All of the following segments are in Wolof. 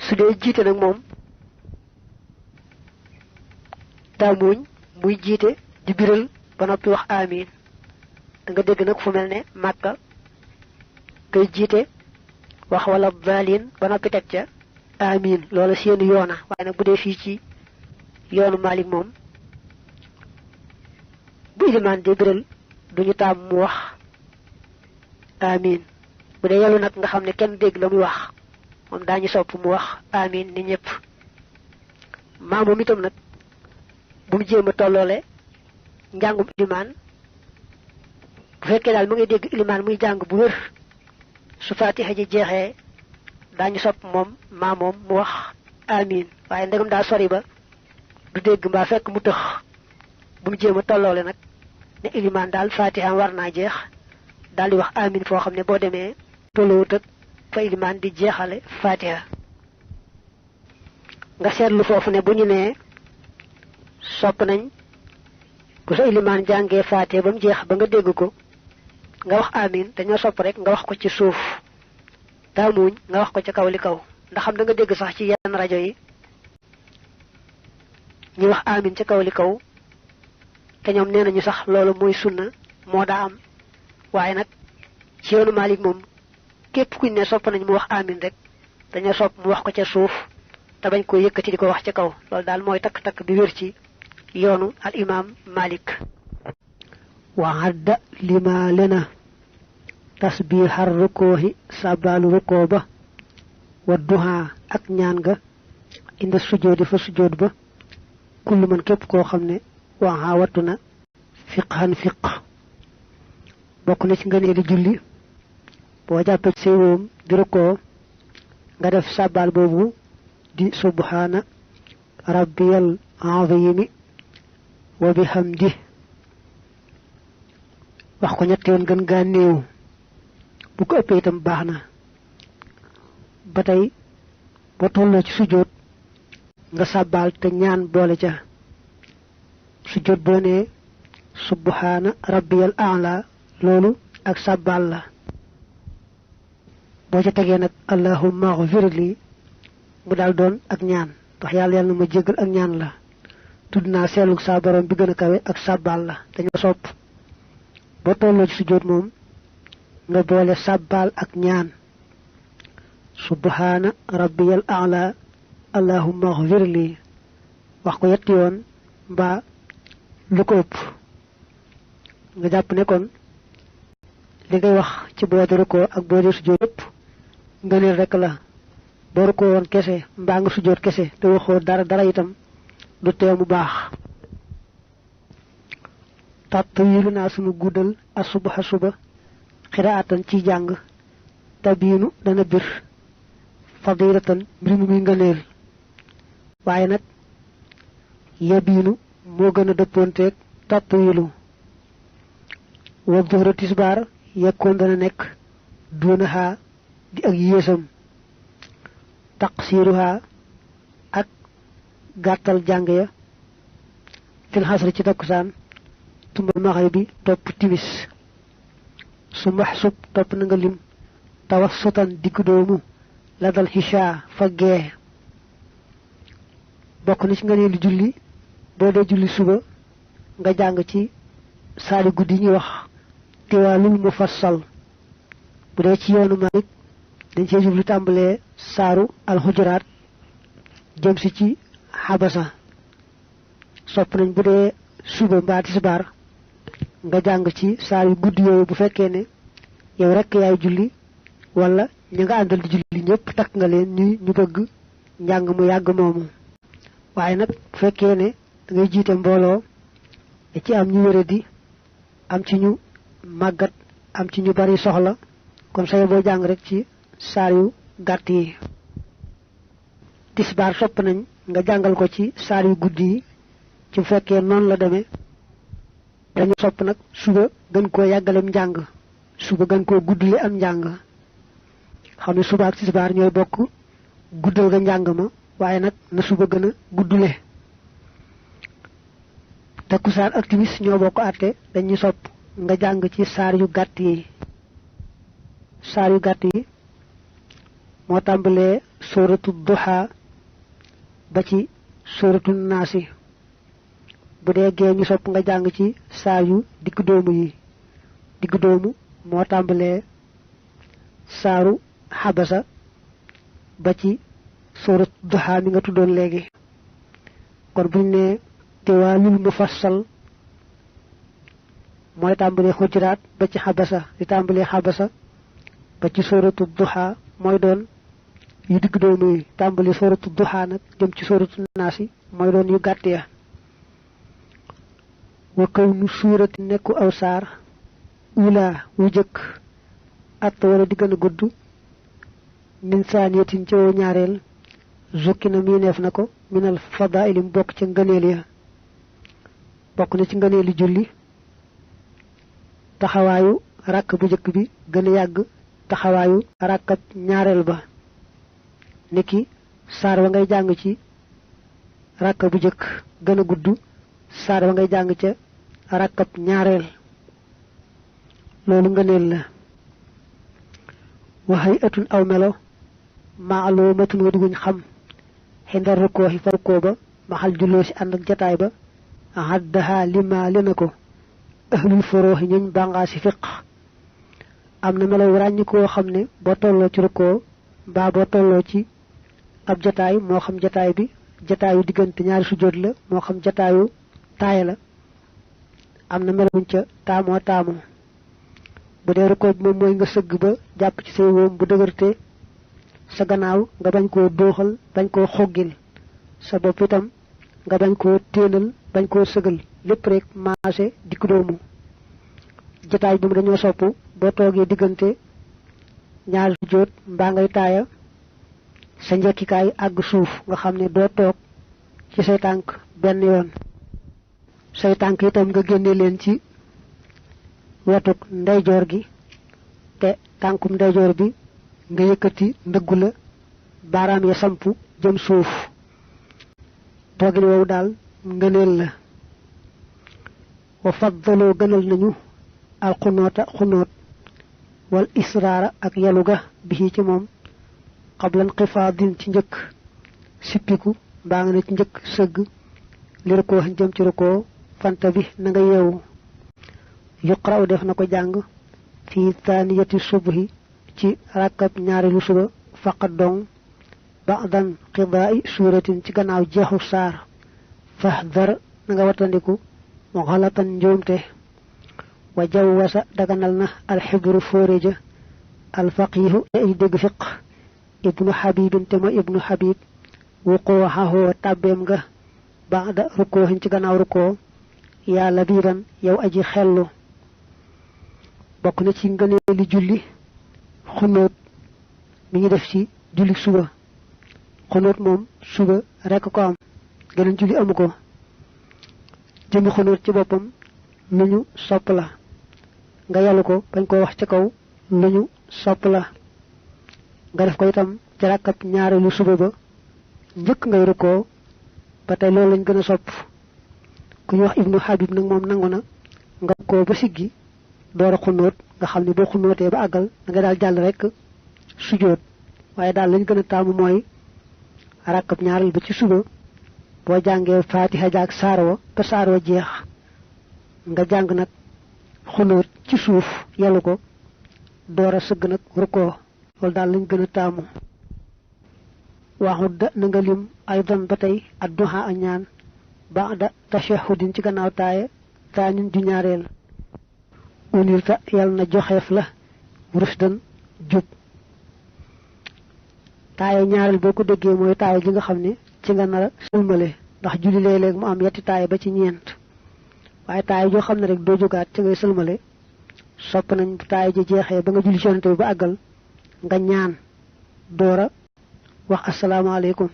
su dee jiite nag moom taamuñ muy jiite di biral ba noppi wax amin da nga dégg nag fu mel ne Màkka kay jiite wax wala daalin ba noppi teg ca amin loola seen yoona waaye nag bu dee fii ci yoonu Malik moom bu ilimaan di biral duñu taam mu wax amin bu dee yàllu nag nga xam ne kenn dégg la muy wax moom daañu sopp mu wax amin ni ñëpp maa moom itam nag bu mu jéem a tolloole njàngum ilimaan bu fekkee daal mu ngi dégg ilimaan muy jàng bu wér su Faatiha ji jeexee daañu sopp moom maa moom mu wax amin waaye ndegam daa sori ba du dégg mbaa fekk mu tëx bu mu jéem a tolloole nag ne ilimaan daal Faatiha war naa jeex daal di wax amin foo xam ne boo demee tolloowut ak fa ilimaan di jeexale Faatiha nga seetlu foofu ne bu ñu nee sopp nañ bu sa ilimaan jàngee Faatiha ba mu jeex ba nga dégg ko nga wax amin dañoo sopp rek nga wax ko ci suuf taamuñ nga wax ko ca kaw li kaw ndax xam da nga dégg sax ci yenn rajo yi ñu wax amin ca kaw li kaw te ñoom nee nañu sax loolu mooy sunna moo daa am waaye nag ci yoonu Malik moom képp kuñ ne sopp nañ mu wax amin rek dañoo sopp mu wax ko ca suuf te bañ ko yëkkati di ko wax ca kaw loolu daal mooy takk-takk bi wér ci yoonu al imam Malik wa adda lima lena tasbihar rukoohi sabalu rukoo ba wa duha ak ñaan nga inda sujoodi fa sujood ba kullu man képp koo xam ne waa wattu na fiqhan fiq bokk na ci ngëneeli julli boo jàppee say woom di rukoo nga def sabal boobu di subhana rabbiyal azimi wa bihamdi wax ko ñetti yoon gën gaa néew bu ko ëppee itam baax na ba tey boo tolloo ci sujjóot nga sabal te ñaan boole ca sujjóot boo nee subhana rabbiyal a'la loolu ak sabal la boo ca tegee nag allahumma ighfirli mu daal doon ak ñaan ndax yàlla na ma jéggal ak ñaan la tudd naa seelug saa borom bi gën a kawe ak sabal la dañoo sopp boo tolloo ci sujjóot moom nga boole sabal ak ñaan subhana rabbiyal a'la allahumma ighfirli wax ko yetti yoon mbaa lu ko ëpp nga jàpp ne kon li ngay wax ci boo di rukkoo ak boo di sujjóot yëpp ngëneel rek la boo rukkoo woon kese mbaa nga sujjóot kese te waxoo dara itam du teew mu baax tatwilu naa sunu guddal asubaha suba xiraatan ci jàng tabiinu dana bir fadilatan mbir mu muy ngëneel waaye nag yabiinu moo gën a dëppoonteeg tatwilu wa duhra tisbaar yekkoon dana nekk duunaha di ak yéesam taqsiruha ak gàttal jàng ya fil xasri ci takkusaan tumbal maxay bi topp timis su maxsub topp na nga lim tawassutan digg doomu la dal xisha fa gee bokk na ci nga ne lu julli boo dee julli suba nga jàng ci saali guddi ñuy wax tiwaalul mufassal bu dee ci yoonu Malik dañ cee jublu tàmbalee saaru alxujuraat jëm si ci xabasa sopp nañ bu dee suba mbaa tisbaar nga jàng ci saar yu guddi yooyu bu fekkee ne yow rekk yaay julli wala ña nga àndal di julli ñëpp takk nga leen ñu bëgg njàng mu yàgg moomu waaye nag bu fekkee ne da ngay jiite mbooloo da ci am ñu wéradi am ci ñu màggat am ci ñu bari soxla kon say boo jàng rek ci saar yu gàtt yi tisbaar sopp nañ nga jàngal ko ci saar yu guddi yi ci bu fekkee noonu la demee dañu sopp nag suba gën koo yàggalem njàng suba gën koo guddale am njàng xam ne suba ak tisbaar ñooy bokk guddal ga njàng ma waaye nag na suba gën a guddule takkusaan ak timis ñoo bokk àtte dañuy sopp nga jàng ci saar yu gàtt yi moo tàmbalee suratu duha ba ci suratu nasi bu dee gee ñu sopp nga jàng ci saar yu digg doomu yi digg doomu moo tàmbalee saaru xabasa ba ci suratu duha mi nga tuddoon léegi kon buñ ne tiwaalul mufassal mooy tàmbalee xujuraat ba ci xabasa di tàmbalee xabasa ba ci suratu duha mooy doon yu digg doomu yi tàmbali suratu duha nag jëm ci suratu naasi mooy doon yu gàtt ya wa kaw nu suurati nekku aw saar ula wu jëkk at wala di gën a gudd min saaniyatin ci wow ñaareel zukki na miineef na ko minal fadaili mu bokk ci ngëneel ya bokk na ci ngëneeli julli taxawaayu ràkk bu jëkk bi gën a yàgg taxawaayu ràkkab ñaareel ba niki saar wa ngay jàng ci ràkk bu jëkk gën a gudd saar wa ngay jàng ca ràkkab ñaareel loolu ngëneel la waxay atun aw melo maalumatun wa diguñ xam xindar rukkoo yi fa rukkoo ba maxal julloo si ànd ak jataay ba haddaha lima lena ko ahlul furooxi ñuñ bàngaa si fiq am na melaw ràññi koo xam ne boo tolloo ci rukkoo mbaa boo tolloo ci ab jataay moo xam jataay bi jataayu diggante ñaari sujjóot la moo xam jataayu taaya la am na melawuñ ca taamoo taamoo bu dee rukkoo bi moom mooy nga sëgg ba jàpp ci say wóom bu dëgërte sa gannaaw nga bañ koo dóoxal bañ koo xoggil sa bopp itam nga bañ koo téenal bañ koo sëgal lépp rek maase dikk doomu jataay bi mu dañoo sopp boo toogee diggante ñaari sujjóot mbaa ngay taaya sa njekkikaay àgg suuf nga xam ne doo toog ci say tànk benn yoon say tànk itam nga génne leen ci wetuk ndeyjoor gi te tànkum ndeyjoor bi nga yëkkati ndëggu la baaraam ya sampu jëm suuf toogin woowu daal ngëneel la wa faddaloo gënal nañu al xunoota xunoot wal israara ak yalu ga bi ci moom xablan xifaadin ci njëkk sippiku mbaa nga ne ci njëkk sëgg li rukkoo jëm ci rukkoo fanta bi na nga yeewu yuqra'u def na ko jàng fii taaniyati subhi ci rakkab ñaareelu suba faqat dong ba'dan qidaa'i suuratin ci gannaaw jeexu saar fahdar na nga watandiku mu xalatan njuumte wa jawwasa daganal na alxibru fóoreja alfaqihu ay dégg fiq ibnu xabibin te ma ibnu xabib wuquuxahoo tàbbeem nga ba'da rukkoohin ci gannaaw rukkoo yaa labiban yow aji xellu bokk na ci ngëneeli julli xunóot mi ngi def ci julli suba xunóot moom suba rekk ko am geneen julli amu ko jëmi xunóot ci boppam lu ñu sopp la nga yàllu ko bañ koo wax ca kaw lu ñu sopp la nga def ko itam ci rakkab ñaareelu suba ba njëkk ngay rukkoo ba tey loolu lañ gën a sopp ku ñu wax ibnu habib nag moom nangu na nga rukkoo ba siggi door a xunóot nga xam ne boo xunóotee ba àggal da nga daal jàll rek sujjóot waaye daal lañ gën a taamu mooy rakkab ñaareel ba ci suba boo jàngee faatiha jaag saar wa ba saar wa jeex nga jàng nag xunóot ci suuf yàllu ko door a sëgg nag rukkoo loolu daal lañ gën a taamu waxut da na nga lim aydan ba tey adduha a ñaan ba'da tashahhudin ci gannaaw taaya taanin ju ñaareel unirta yàlla na joxeef la rusdan jub taaya ñaareel boo ko déggee mooy taaya ji nga xam ne ci nga nar a sëlmale ndax julli léeg-léeg mu am yetti taaya ba ci ñeent waaye taaya joo xam ne rek doo jógaat ci ngay sëlmale sopp nañ bu taaya ji jeexee ba nga julli ci yonent bi ba àggal nga ñaan doora wax asalaamaaleykum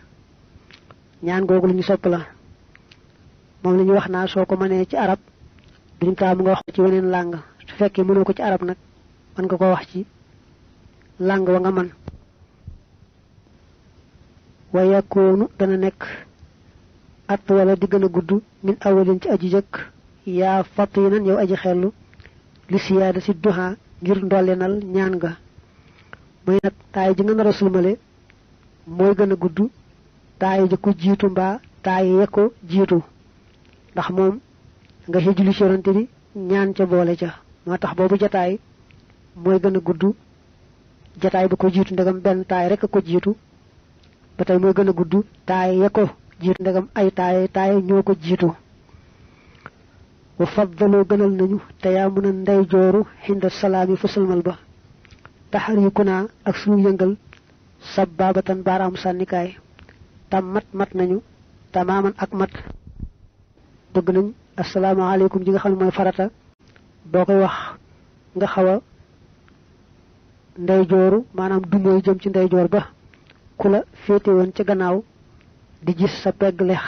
ñaan googu lu ñu sopp la moom la ñuy wax naa soo ko mënee ci arab duñ taamu nga wax ci weneen làng su fekkee mënoo ko ci arab nag mën nga ko wax ci làng wa nga mën wa yakoonu dana nekk at wala di gën a gudd min awalin ci aji jëkk yaa fatinan yow aji xellu li siyaada si duha ngir ndollenal ñaan nga mooy nag taay ji nga nar a sulmale mooy gën a gudd taaya ja ko jiitu mbaa taaya ya ko jiitu ndax moom nga ci julli ci yonante bi ñaan ca boole ca moo tax boobu jataay mooy gën a gudd jataay ba ko jiitu ndegam benn taay rek a ko jiitu ba tey mooy gën a gudd taay ya ko jiitu ndegam ay taay ñoo ko jiitu wa faddaloo gënal nañu te yaa mën a ndey jooru xinda salaami fa sëlmal ba taxarikunaa ak suñu yëngal sabbaabatan baaraam sànnikaay tam mat nañu tamaaman ak mat bëgg nañ asalaamaaleykum ji nga xam ne mooy farata boo koy wax nga xaw a ndeyjooru maanaam dumooy jëm ci ndeyjoor ba ku la féete woon ca gannaaw di gis sa pegg lex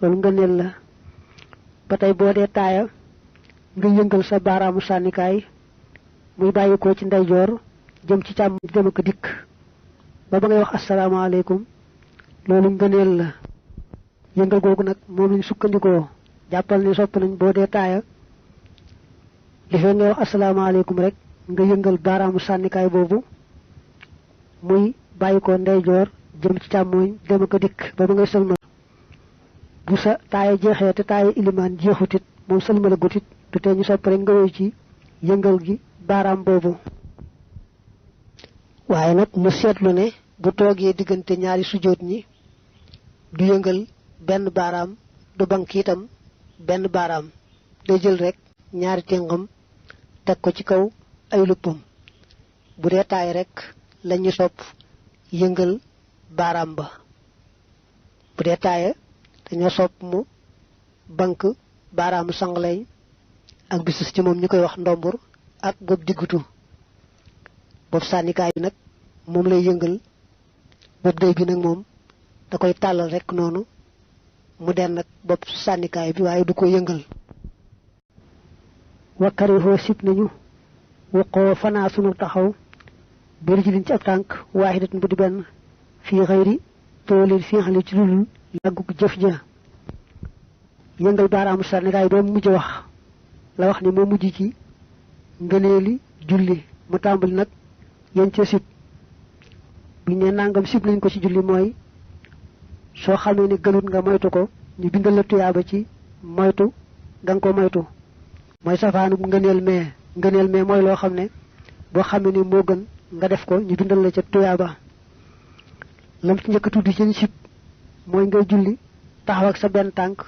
loolu ngëneel la ba tey boo dee taaya nga yëngal sa baaraamu sànnikaay muy bàyyikoo ci ndeyjoor jëm ci càmm jëm ak dikk ba ngay wax asalaamaaleykum loolu ngëneel la yëngal googu nag moom lañ sukkandikoo jàppal ni sopp nañ boo dee taaya li fee ngay wax asalaamaaleykum rek nga yëngal baaraamu sànnikaay boobu muy bàyyikoo ndeyjoor jëm ci càmmooñ dem ak dikk ba ngay sëlmal bu sa taaya jeexee te taaya ilimaan jeexutit moom sëlmal a gutit du tee ñu sopp rek nga wéy ci yëngal gi baaraam boobu waaye nag mu seetlu ne bu toogee diggante ñaari sujjóot ñi du yëngal benn baaraam du bank itam benn baaraam day jël rek ñaari téngam teg ko ci kaw ay luppam bu dee taay rek lañu sopp yëngal baaraam ba bu dee taaya dañoo sopp mu bank baaraamu sangaleñ ak bisus ci moom ñu koy wax ndombur ak bopp diggutu bopp sànnikaay bi nag moom lay yëngal bopp day bi nag moom da koy tàllal rek noonu mu den nag bopp sànnikaay bi waaye du ko yëngal wakkarihoo sib nañu wuqoo fanaa sunu taxaw bëri ji liñ ci ab tànk waaxidat bu di benn fii xëyri toolil fii xale ci lulul yàgguk jëf ja yëngal baaraamu sànnikaay doon mujj wax la wax ni moo mujj ci ngëneeli julli mu tàmbali nag yéen ca sib buñ ne nangam sib nañ ko ci julli mooy soo xamee ne gënut nga moytu ko ñu bindal la tuyaaba ci moytu nga ko moytu mooy safaanu ngëneel mee mooy loo xam ne boo xamee ne moo gën nga def ko ñu bindal la ca tuyaaba lam ci njëkk tuddi ci sib mooy ngay julli taxaw ak sa benn tànk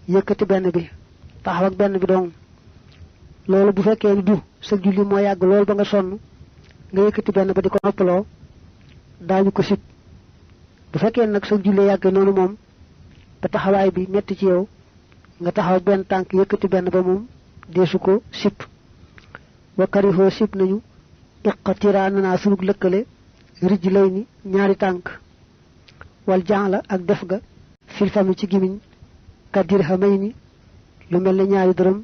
yëkkati benn bi taxaw ak benn bi dong loolu bu fekkee ni du sa julli moo yàgg loolu ba nga sonn nga yëkkati benn ba di ko noppaloo daañu ko sib bu fekkee nag sa julli yàgg noonu moom ba taxawaay bi metti ci yow nga taxaw benn tànk yëkkati benn ba moom deesu ko sib wa karihoo sib nañu iqtiraa nanaa sunug lëkkale rij lay ni ñaari tànk wal jaala ak def ga fil fami ci gimiñ ka dirhamay ni lu mel ne ñaari dërëm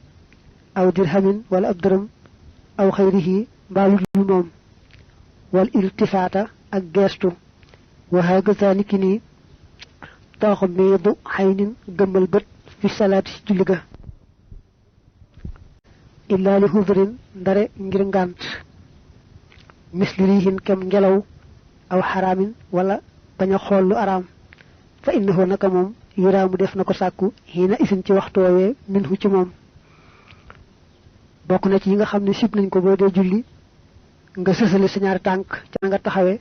aw dirhamin wala ab dërëm aw xayrihi mbaa lu dul moom wal iltifaata ak geestu waxaa gësaa niki nii tooxu miidu xaynin gëmmal bët fi salaati ci julli ga illaa li hudrin ndare ngir ngànt misli riihin kem ngelaw aw xaraamin wala bañ a xool lu araam fa innahu naka moom yuraamu def na ko sàkku xiina isin ci waxtu woowee minhu ci moom bokk na ci yi nga xam ne sib nañ ko boo dee julli nga sësale sa ñaari tànk ca nga taxawee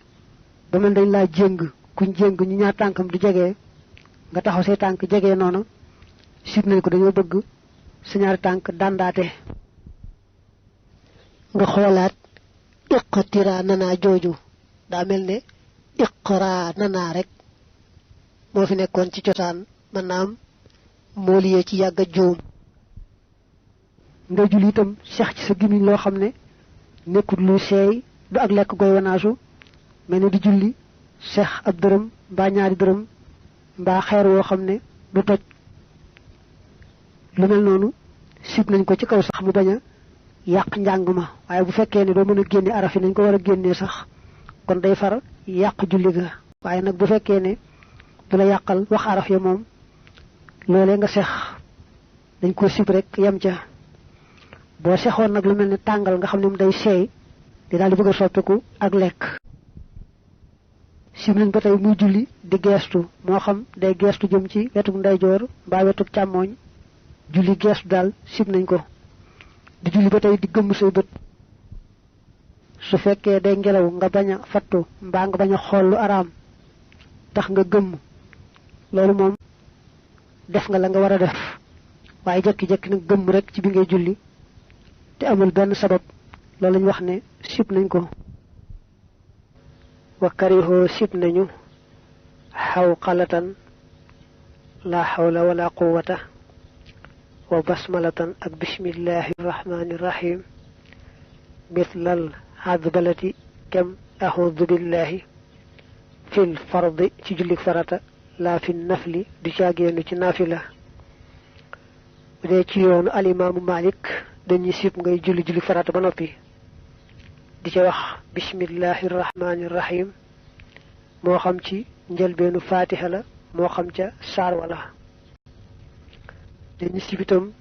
ba mel dañ laa jéng kuñ jéng ñu ñaar tànkam du jegee nga taxaw say tànk jegee noonu sib nañ ko dañoo bëgg sa ñaari tànk dàndaate nga xoolaat iqtira nanaa jooju daa mel ne iqra nanaa rek moo fi nekkoon ci cosaan maanaam moo liyee ci yàgg a juum nga julli itam seex ci sa gimiñ loo xam ne nekkut lu seey du ak lekk goy wanaasu mel ne di julli seex ab dërëm mbaa ñaari dërëm mbaa xeer woo xam ne du toj lu mel noonu sib nañ ko ci kaw sax mu bañ a yàq njàng ma waaye bu fekkee ne doo mën a génne araf yi nañ ko war a génnee sax kon day far yàq julli ga waaye nag bu fekkee ne du la yàqal wax araf ya moom loolee nga seex dañ ko sib rek yem ca boo sexoon nag lu mel ne tàngal nga xam ne mu day seey di daal di bëgg a soppiku ak lekk sim nañ ba tey muy julli di geestu moo xam day geestu jëm ci wetuk ndeyjoor mbaa wetuk càmmooñ julli geestu daal sim nañ ko di julli ba tey di gëmm say bët su fekkee day ngelaw nga bañ a fattu mbaa nga bañ a xool lu araam tax nga gëmm loolu moom def nga la nga war a def waaye jekki-jekki nag gëmm rek ci bi ngay julli te amul benn sabab loolu lañ wax ne sib nañ ko wa karihoo sib nañu xawqalatan la hawla wala quwwata wa basmalatan ak bismillahi rahmani rahim mithlal hadbalati kem a'udhu billahi fil fardi ci jullik farata la fi nafli du caagéenu ci nafila bu dee ci yoonu alimaamu Malik dañuy sib ngay julli farata ba noppi di ca wax bismillahi rahmani rahim moo xam ci njëlbeenu fatiha la moo xam ca saar wala dañuy sib itam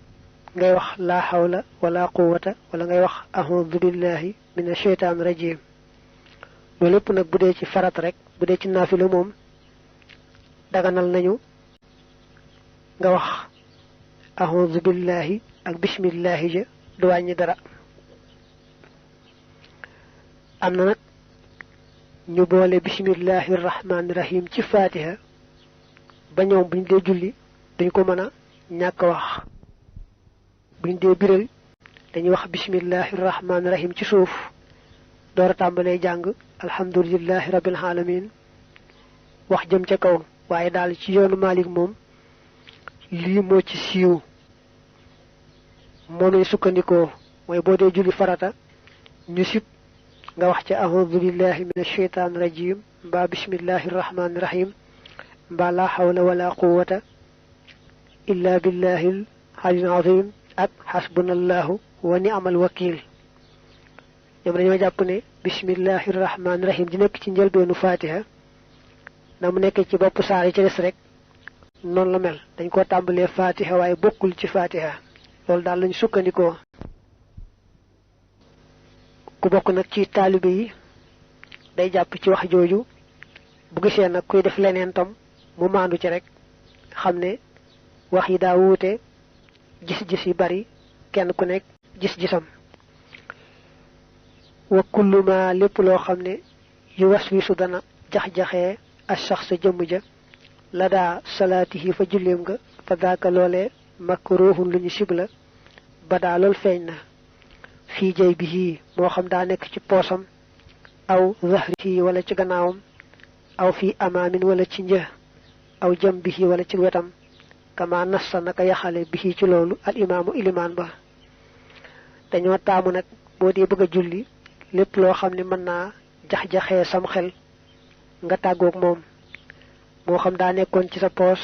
ngay wax la hawla wala quwwata wala ngay wax a'udhu billahi minash shaytanir rajim loolu lépp nag bu dee ci farata rek bu dee ci naafila moom daganal nañu nga wax a'udhu billahi ak bismillahi ja du wàññi dara am na nag ñu boole bismillahi rahmaani rahim ci fatiha ba ñoom buñ dee julli dañ ko mën a ñàkk wax buñ dee biral dañuy wax bismillahi rahmaani rahim ci suuf door a tàmbalee jàng alhamdulillahi rabbil alamin wax jëm ca kaw waaye daal ci yoonu Malik moom lii moo ci siiw moom lañ sukkandikoo mooy boo dee julli farata ñu sib nga wax ca a'udhu billahi minash shaytanir rajim mbaa bismillahir rahmanir rahim mbaa la hawla wala quwwata illa billahil aliyyil azim ak hasbunallahu wa ni'mal wakil ñoom dañoo jàpp ne bismillahir rahmanir rahim di nekk ci njëlbeenu fatiha na mu nekk ci bopp saar yi ci des rek noonu la mel dañ ko tàmbalee fatiha waaye bokkul ci fatiha loolu daal lañ sukkandikoo ku bokk nag ci taalibe yi day jàpp ci wax jooju bu gisee nag kuy def leneen tam mu maandu ci rek xam ne wax yi daa wuute gis-gis yi bari kenn ku nekk gis-gisam wa kullu ma lépp loo xam ne yu waswisu dana jax-jaxee ash-shakhs jëmm ja la daa salaatihi fa julleem nga fa daaka loolee makruhun lu ñu sibla ba daa lool feeñ na fii jay bihi moo xam daa nekk ci poosam aw zahrihi wala ci gannaawam aw fii amaamin wala ci një aw jam bihi wala ci wetam kama nassa naka yaxale bihi ci loolu al imaamu ilimaan ba dañoo taamu nag boo dee bëgg a julli lépp loo xam ne mën naa jax-jaxee sam xel nga tàggoog moom moo xam daa nekkoon ci sa poos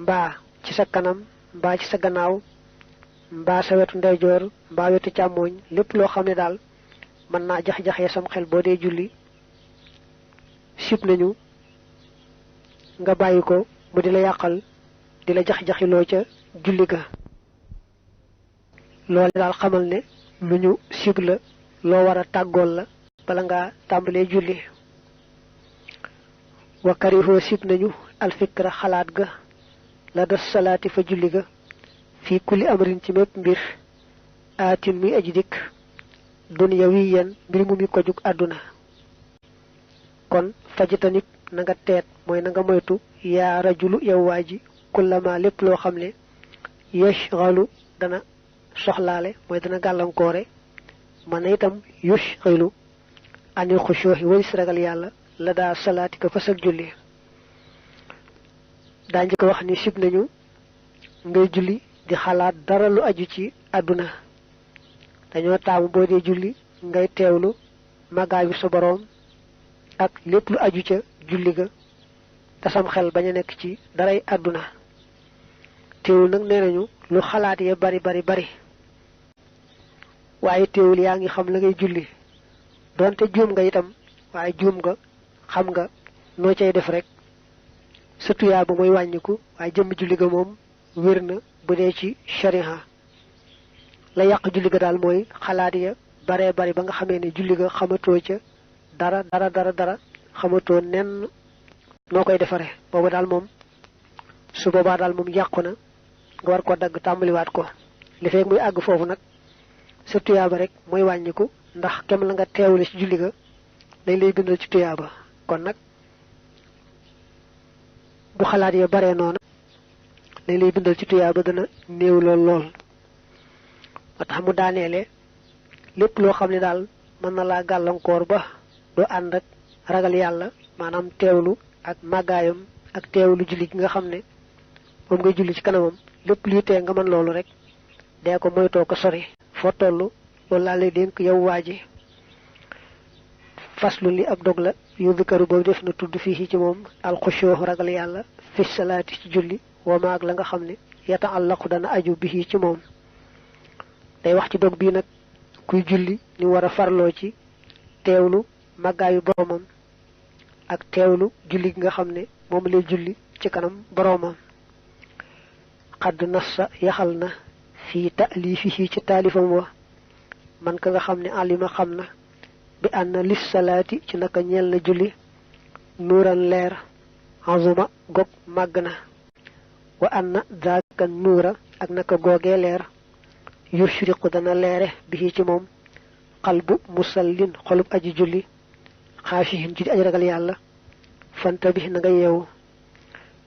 mbaa ci sa kanam mbaa ci sa gannaaw mbaa sa wetu ndeyjoor mbaa wetu càmmooñ lépp loo xam ne daal mën naa jax-jaxee sam xel boo dee julli sib nañu nga bàyyi ko mu di la yàqal di la jax-jaxiloo ca julli ga loole daal xamal ne lu ñu sib la loo war a tàggool la bala ngaa tàmbalee julli wa karihoo sib nañu alfikra xalaat ga la des salaati fa julli ga fii kulli amrin ci mépp mbir aatin muy aji dikk dunyawiyan mbir mu mi ko jug àdduna kon fajitanit na nga teet mooy na nga moytu yaa rajulu yow waa ji kullama lépp loo xam ne yashghalu dana soxlaale mooy dana gàllankoore man itam yushghalu anil xushuuhi walis ragal yàlla la daa salaati ka fasal julli daa njëkk wax ni sib nañu ngay julli di xalaat dara lu aju ci àdduna dañoo taamu boo dee julli ngay teewlu màggaayu sa boroom ak lépp lu aju ca julli ga te sam xel bañ a nekk ci daray àdduna teewul nag nee nañu lu xalaat ya bari waaye teewul yaa ngi xam la ngay julli donte juum nga itam waaye juum nga xam nga noo cay def rek sa tuyaa ba mooy wàññiku waaye jëmm julli ga moom wér na bu dee ci shariha la yàq julli ga daal mooy xalaat ya bari ba nga xamee ne julli ga xamatoo ca dara xamatoo nen noo koy defare booba daal moom su boobaa daal moom yàqu na nga war ko dagg tàmbaliwaat ko li fekk muy àgg foofu nag sa tuyaaba rek mooy wàññiku ndax kem la nga teewle ci julli ga dañ lay bindal ci tuyaaba kon nag bu xalaat ya bare noonu dañ lay bindal ci tuyaaba dana néew lool lool ba tax mu daaneele lépp loo xam ne daal mën na laa gàllankoor ba doo ànd ak ragal yàlla maanaam teewlu ak màggaayam ak teewlu julli gi nga xam ne moom ngay julli ci kanamam lépp luy tee nga mën loolu rek dee ko moytoo ko sori foo toll loolu laa lay dénk yow waa ji faslu li ab dog la yu dikaru boobu def na tudd fii ci moom alxushoo ragal yàlla fi salaati ci julli wa maag la nga xam ne yataallaqu dana aju bi ci moom day wax ci dog bii nag kuy julli ni war a farloo ci teewlu màggaayu boromam ak teewlu julli gi nga xam ne moom lay julli ci kanam boromam xadd nassa yaxal na fii taalifihi ci taalifam wa man ka nga xam ne alima xam na bi ànd na lis salaati ci naka ñeel na julli nuuran leer azuma gog màgg na wa ànd na daaka nuura ak naka googee leer yushriqu dana leere bi ci moom xalbu musallin xolub aji julli xaashihin ci di aj ragal yàlla fanta bi na nga yeewu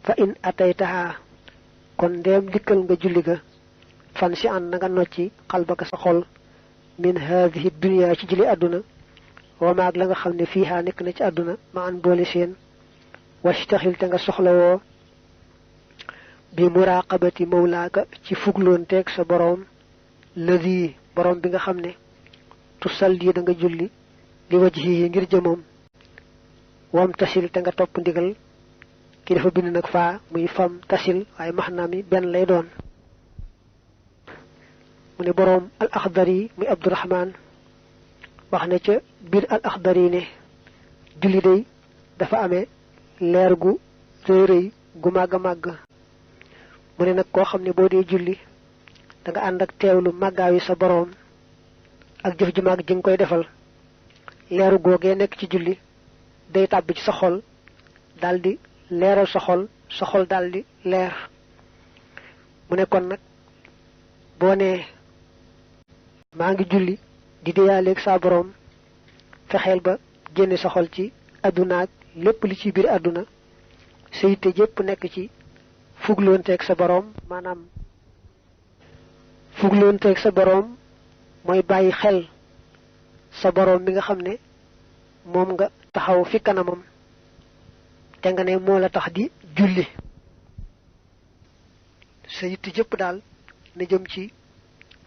fa in ataytaha kon ndeem dikkal nga julli ga fan si an na nga nocci xalbaka sa xol min haadihi dunya ci julli àdduna wa maag la nga xam ne fiihaa nekk na ci àdduna ma an boole seen wastaxil te nga soxlawoo bi muraqabati mawlaaka ci fugloonteeg sa boroom ladi boroom bi nga xam ne tusalli da nga julli li wajhihi ngir jëmoom wam tasil te nga topp ndigal ki dafa bind nag faa muy fam tasil waaye maxnaam yi benn lay doon mu ne boroom al axdari muy abdurahmaan wax ne ca biir al axdari ne julli day dafa amee leer gu rëy rëy gu màgg a màgg mu ne nag koo xam ne boo dee julli da nga ànd ak teewlu màggaayu sa boroom ak jëf ju màgg ji nga koy defal leeru googee nekk ci julli day tàbbi ci sa xol daldi leeral sa xol daldi leer mu ne kon nag boo nee maa ngi julli di déyaaleeg sa boroom fexeel ba génne sa xol ci àdduna ak lépp li ci biir àdduna sa yitte jépp nekk ci fugloonteeg sa boroom maanaam fugloonteeg sa boroom mooy bàyyi xel sa boroom mi nga xam ne moom nga taxaw fi kanamam te nga ne moo la tax di julli sa yitte jëpp daal na jëm ci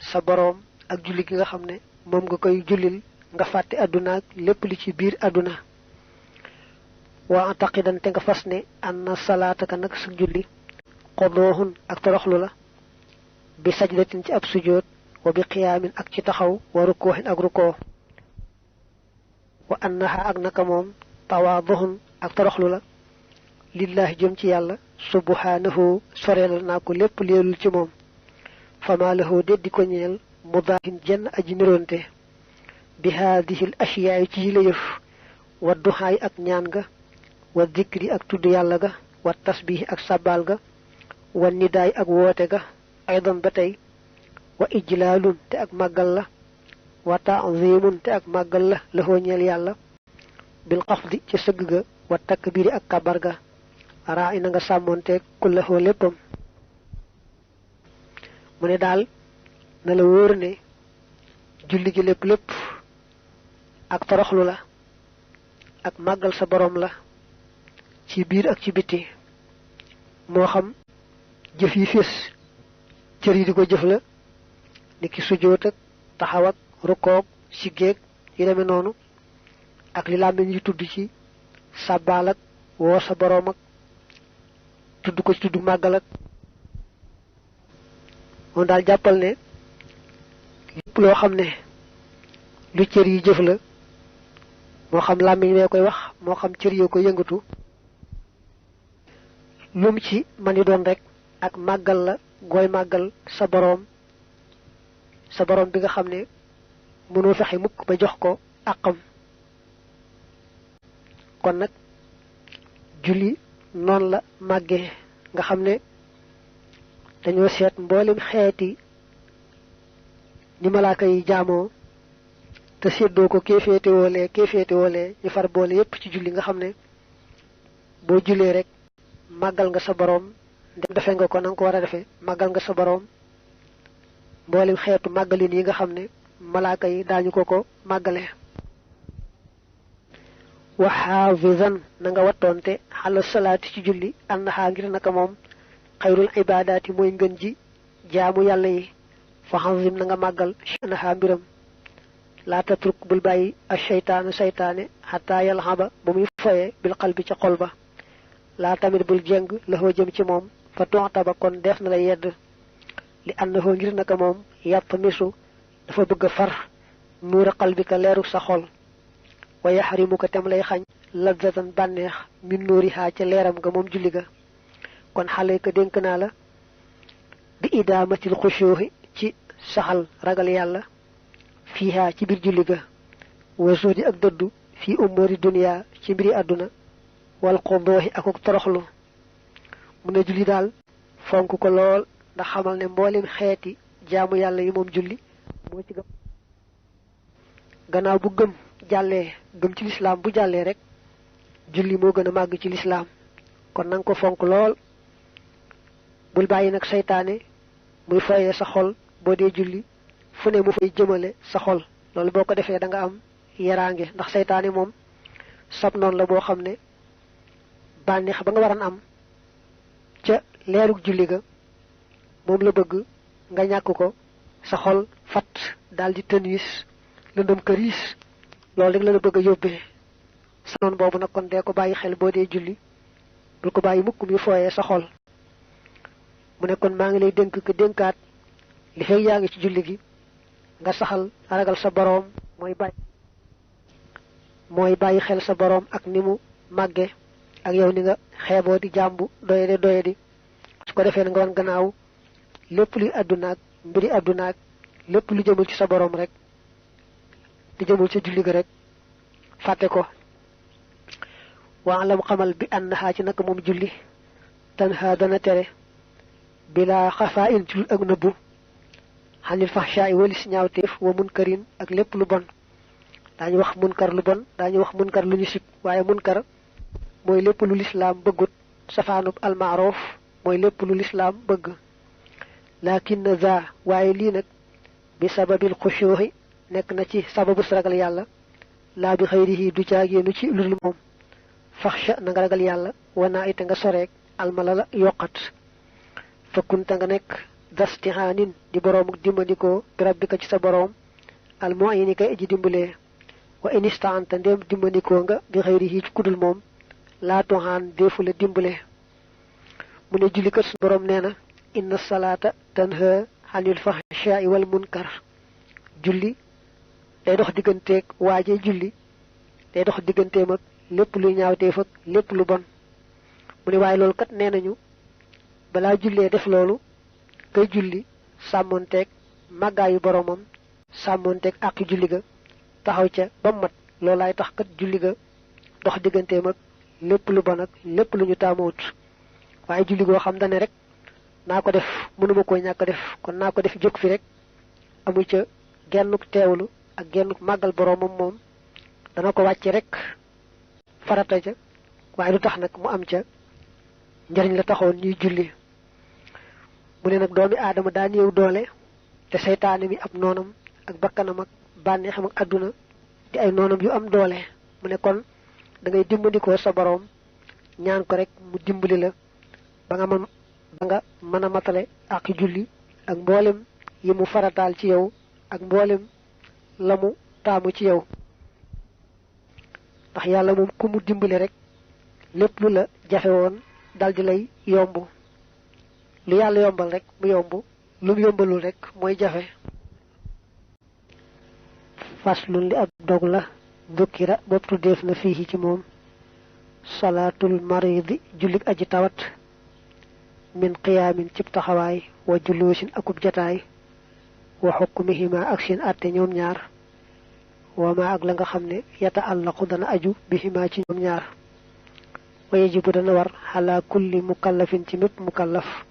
sa boroom ak julli gi nga xam ne moom nga koy jullil nga fàtte àdduna ak lépp li ci biir àdduna waa antaqidan te nga fas ne anna salaataka nag sa julli xodooxun ak toroxlu la bi sajdatin ci ab sujoot wa bi qiyaamin ak ci taxaw wa rukooxin ak rukoo wa annaha ak naka moom tawaaduxun ak toroxlu la lillahi jëm ci yàlla subhanahu soreelal naa ko lépp leelul ci moom fama lahu déddi ko ñeel mudaahin jenn aji niroonte bi haadihil ashiyaay ci yile yëf wa duxaay ak ñaan ga wa dikri ak tudd yàlla ga wa tasbihi ak sàbbaal ga wa nidaay ak woote ga aydan ba tey wa ijlaalun te ak màggal la wa ta'zimun te ak màggal la lahoo ñeel yàlla bil xafdi ci sëgg ga wa takbiri ak kabar ga raa ina nga sàmmoonte kullahoo léppam mu ne daal na la wóor ne julli gi lépp lépp ak toroxlu la ak màggal sa boroom la ci biir ak ci biti moo xam jëf yi fés cër yi di ko jëf la ni ki sujjóot ak taxaw ak rukkoog siggeeg yi demee noonu ak li làmmiñ yi tudd ci sàbbaal ak woo sa boroom ak tudd ko ci tudd màggal ak moom daal jàppal ne lépp loo xam ne lu cër yi jëf la moo xam làmmiñ wee koy wax moo xam cër yoo ko yëngatu lum ci mani doon rek ak màggal la gooy màggal sa boroom bi nga xam ne mënoo fexe mukk ba jox ko àqam kon nag julli noonu la màggee nga xam ne dañoo seet mboolem xeeti ni malaaka yi jaamoo te séddoo ko kéeféete woolee ñu far boole yépp ci julli nga xam ne boo jullee rek màggal nga sa boroom ndem defe nga ko na nga ko war a defee màggal nga sa boroom mboolem xeetu màggalin yi nga xam ne malaaka yi daañu ko màggale wa xaafizan na nga wattoonte xala salaati ci julli annaha ngir naka moom xayrul ibaadaati mooy ngën ji jaamu yàlla yi fa xazim na nga màggal shanaha mbiram laa tatruk bul bàyyi a seytaane xataa yalxaba ba muy foye bil qalbi ca xol ba laa tamit bul jeng la jëm ci moom fa toxtaba kon def na la yedd li annahu ngir naka moom yàpp misu dafa bëgg a far nuura qalbika leeru sa xol wa yaxrimu ko tem lay xañ lazatan bànneex min nuurihaa ca leeram nga moom julli ga kon xale ka dénk naa la bi idaamatil xushuuhi ci saxal ragal yàlla fiihaa ci biir julli ga wa zuhdi ak dëddu fii umuri duniyaa ci mbiri àdduna wal xudooxi akuk toroxlu mu ne julli daal fonk ko lool ndax xamal ne mboolem xeeti jaamu yàlla yi moom julli moo ci gëm gannaaw bu gëm jàllee gëm ci lislaam bu jàllee rek julli moo gën a màgg ci lislaam kon nanga ko fonk lool bul bàyyi nag seytaane muy foyee sa xol boo dee julli fu ne mu fay jëmale sa xol loolu boo ko defee da nga am yaraange ndax seytaane moom sab noonu la boo xam ne bànneex ba nga waran am ca leerug julli ga moom la bëgg nga ñàkk ko sa xol fat daldi tënwis lëndëm këriis loolu rek la la bëgg a yóbbee sa noonu boobu nag kon dee ko bàyyi xel boo dee julli bul ko bàyyi mukk mi fooyee sa xol mu ne kon maa ngi lay dénk ko dénkaat li fekk yaa ngi ci julli gi nga saxal ragal sa boroom mooy bàyyi xel sa boroom ak ni mu màgge ak yow ni nga xeeboo di jàmbu doyadi su ko defee na nga wan gannaaw lépp luy àddunaak mbiri àddunaak lépp lu jëmul ci sa boroom rek di jëmul ci julli ga rek fàtte ko waa lam xamal bi annaha ci naka moom julli tanha dana tere bila xafaa in ci ak nëbbu xanil faxshaa i walis ñaawteef wa munkarin ak lépp lu bon daañu wax munkar lu bon daañu wax munkar lu ñu sib waaye munkar mooy lépp lu lislaam bëggut safaanub almaaroof mooy lépp lu lislaam bëgg lakin za waaye lii nag bi sababil xushuuxi nekk na ci sababu ragal yàlla laa bi xëyrihi du caagéenu ci lul moom faxsha na nga ragal yàlla wanaa ite nga soreek almala la yokkat fakkunta nga nekk dastihaanin di boroomuk dimbandikoo bi rabbika ci sa boroom almu'ini kay aji dimbalee wa inistaanta ndéem dimbandikoo nga bi xëyrihi ci kudul moom laa tuhaan deefu la dimbale mu ne julli kat su boroom nee na inna salaata tanha anil fahshaai wal munkar julli day dox digganteeg waajee julli day dox digganteem ak lépp luy ñaawteef ak lépp lu bon mu ne waaye loolu kat nee nañu balaa jullee def loolu kay julli sàmmoonteeg màggaayu boromam sàmmoonteeg àqi julli ga taxaw ca ba mat loolaay tax kat julli ga dox digganteem ak lépp lu bon ak lépp lu ñu taamuwut waaye julli goo xam dane rek naa ko def mënuma koo ñàkk def kon naa ko def jóg fi rek amu ca gennuk teewlu ak gennuk màggal boromam moom dana ko wàcce rek farata ca waaye lu tax nag mu am ca njariñ la taxoon ñuy julli mu ne nag doomi aadama daa néew doole te seytaane mi ab noonam ak bakkanam ak bànneexam ak àdduna di ay noonam yu am doole mu ne kon da ngay dimbandikoo sa boroom ñaan ko rek mu dimbali la ba nga mën a matale ak julli ak mboolem yi mu farataal ci yow ak mboolem la mu taamu ci yow ndax yàlla moom ku mu dimbali rek lépp lu la jafe woon daldi lay yomb lu yàlla yombal rek mu yomb lu mu yombalul rek mooy jafe faslun li ab dog la dukkira bopp tuddeef na fii ci moom salaatul maridi jullik aji tawat min qiyaamin cib taxawaay wa juloosin akub jataay wa xukmihima ak seen àtte ñoom ñaar wama ak la nga xamne yata allaqu dana aju bihima ci ñom ñaar wayajibu dana war ala kulli mukallafin ci mépp mukallaf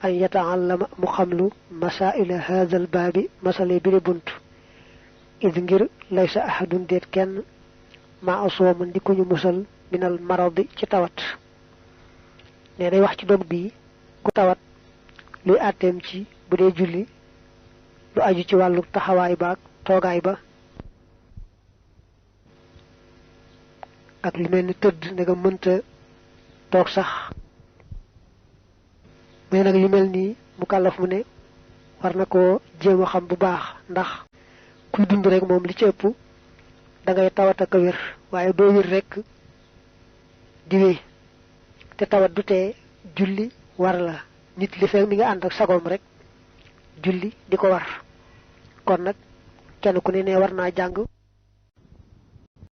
an yataallama mu xamlu masaila hadha al babi masale bi buntu id ngir laysa ahadun det kenn ma asooman di ko ñu musal minal maradi ci tawat ne day wax ci dom bi ku tawat luy atem ci budé julli lu aju ci walu taxaway ba togaay ba ak lu melni teud nga mënta tok sax mais nak lu melni mukallaf mu ne war nako jema xam bu baax ndax kuy dund rek mom li ci ëpp da ngay tawata ka wër waye do wër rek di wé té tawat du té julli war la nit li fek mi nga and ak sagom rek julli diko war kon nak kenn ku ne war na jang